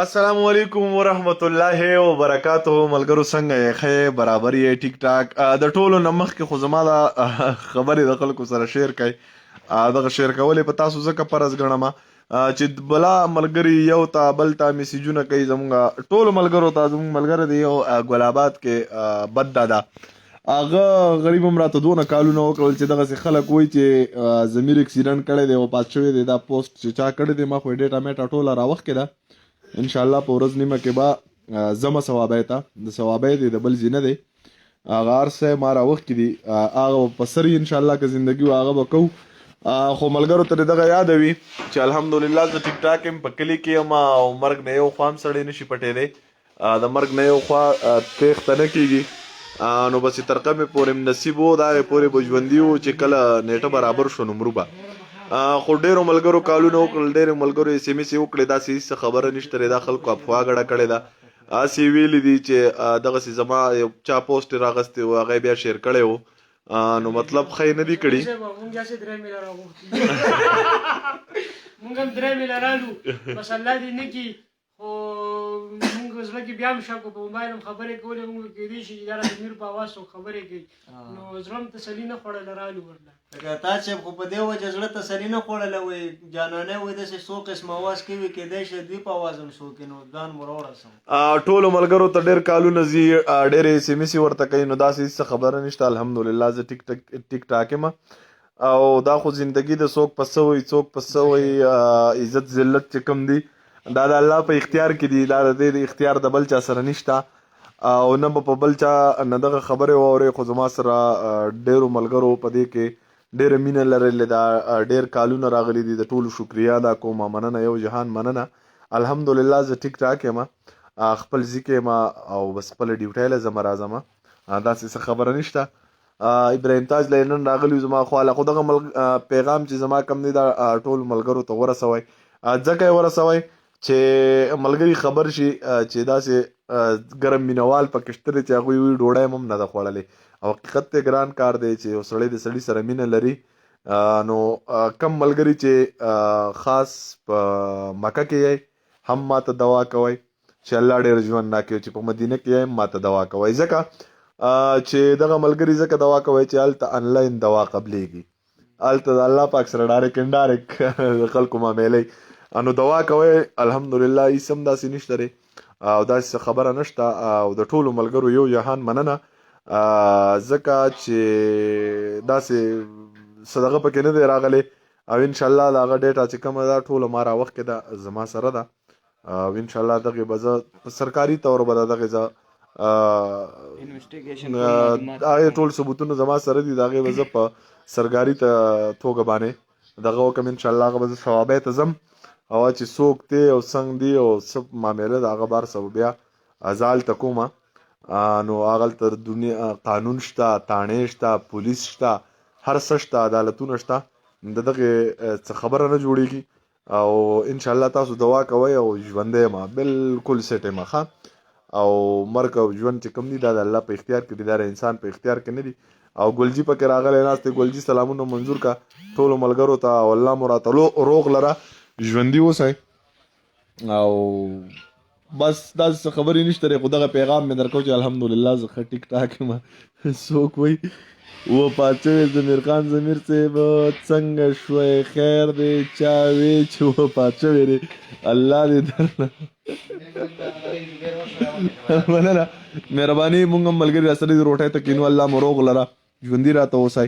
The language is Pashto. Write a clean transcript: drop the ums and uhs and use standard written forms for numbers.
السلام علیکم ورحمت الله وبرکاته. ملګرو، څنګه یې؟ ښه یې؟ برابر یې؟ ټیک ټاک؟ د ټولو نه مخکې خو زما دا خبرې د خلکو سره شیر کړئ. دغه شیر کولې په تاسو ځکه فرض ګڼم چې بلا ملګری یو ته بل ته میسجونه کوي. زمونږ ټولو ملګرو ته، زمونږ ملګری دی یو ګل آباد کې، بد دادا، هغه غریب هم راته دونه کالونه وکړل چې دغسې خلک وایي چې ضمیر اکسیډنټ کړی دی، وفات شوی دی. دا پوسټ چې چا کړی دی، ما خو یې ډیټا میټا ټوله راوښکې ده. انشاءالله په ورځ نیمه کې به ځمه صوابۍ ته. د صوابۍ دی، د بل ځای نه دی. هغه هر څه ما راوښکي دي، هغه به په سر انشاءالله که زندګي وه هغه به کوو. خو ملګرو ته دغه یادوي چې الحمدلله زه ټیک ټاک یم، په کلي کې یم او مرګ نه یو خوا هم سړی نشي پټېدی، د مرګ نه یو خوا تېښته نه کېږي. نو بس تر کومې پورې نصیب وو د هغې پورې به ژوندي وو، چې کله نیټه برابر شو نو مرو به. خو ډېرو ملګرو کالونه وکړل، ډېرو ملګرو اس ایم اس وکړې. داسې هېڅ خبره نشته دی، دا خلکو افواه ګډه کړې ده. هسې ویلي دي چې دغسې زما یو چا پوسټ یې راغستی و، هغه یې بیا شیر کړی و، نو مطلب ښه یې نه دي کړي. مونږ هسې 3 میله راغوښتي، مونږ هم 3 میله رالو. بس الله دې نه کړي، خو مونږ زړه کې بیا هم شک و. په موبایل هم خبرې کولې، مونږ کېدای شي چې دا د میر په اواز څوک خبرې کوي، نو زړه هم تسلي نه خوړله، رالو ورله. لکه تا چې خو په دې وجه زړه تسلي نه خوړله، وایي جانانه، وایي داسې څو قسمه اواز کوي، کېدای شي دوی په اواز هم څوک، نو ځان مو راورسوم. ټولو ملګرو ته ډېر کالونه ځي، ډېرې اس ایم اس ورته کوي، نو داسې هېڅ خبره نشته. الحمدلله زه ټیک ټک ټیک ټاک یم او دا خو زندگی د څوک په څه وي، څوک په څه وي. عزت ذلت چې کوم دي دا د الله په اختیار کې دي، دا د دې اختیار د بل چا سره نشته او نه به په بل چا نه دغه خبرې واورې. خو زما سره ډېرو ملګرو په دې کې ډېره مینه لرلې ده، ډېر کالونه راغلي دي، د ټولو شکریه ادا کوم. مننه، یو جهان مننه. الحمدلله زه ټیک ټاک یم، خپل ځي کې یم او بس خپله ډیوټۍ له ځمه راځم، داسې څه خبره نشته. ابراهیم تاج له نن راغلی زما خواله. خو دغه پیغام چې زما کم دی، دا ټول ملګرو ته ورسوي، ځکه یې ورسوي چې ملګري خبر شي چې داسې ګرم مینوال پکې شته دی چې هغوی وایي ډوډۍ مو هم نه ده خوړلې. او حقیقت دی، ګران کار دی چې یو سړی د سړي سره مینه لري. نو کم ملګري چې خاص په مکه کې یې هم ماته دوا کوي چې الله ډېر ژوند راکړي، چې په مدینه کې یم ماته دوا کوي، ځکه چې دغه ملګري ځکه دوا کوي چې هلته انلاین دوا قبلېږي، هلته د الله پاک سره ډایرک انډایرک د خلکو معاملې، نو دوا کوي. الحمدلله هیڅ هم داسې نشته دی او داسې څه خبره نشته او د ټولو ملګرو یو جهان مننه، ځکه چې داسې څه دغه پکې نه دی راغلی. او ان شاء الله د هغه ډیټا چې کومه ده ټوله ما راوښکې ده، زما سره ده او ان شاء الله دغه به زه په سرکاري طور به دغه زه انویسټیګیشن هغه ټول ثبوتونه زما سره دي، دغه به زه په سرکاري ته توګه باندې دغه وکم. ان شاء الله هغه به زه صوابۍ ته ځم او چې څوک دی او څنګه دی او څه معامله ده، هغه بار څه بیا ازال ته کومه. نو هغلته دنیا قانون شته، تاڼې شته، پولیس شته، هر څه شته، عدالتونه شته، د دغه څه خبره نه جوړیږي. او ان شاء الله تاسو دوا کوئ او ژوندی یم، بالکل سیټ یم، ښه. او مرګ او ژوند چې کوم دي دا د الله په اختیار کې دي، دا د انسان په اختیار کې نه دي. او ګلجي پکې راغلی ناست دی. ګلجي، سلامونه منظور کا ټولو ملګرو ته او الله مو راته روغ لره، ژوندي اوسئ. او بس داسې څه خبرې نشته دی، خو دغه پیغام مې درکو چې الحمدلله زه ښه ټیک ټاک یم. څوک وایي وفات شوی ضمیر خان؟ ضمیر صاحب، څنګه شوی؟ خیر دی؟ چا وی چې وفات شوی دی؟ الله دې درنه مننه، مهرباني. مونږ هم ملګري را سره دي، روټۍ ته کینو. الله مو روغ لره، ژوندي راته اوسئ.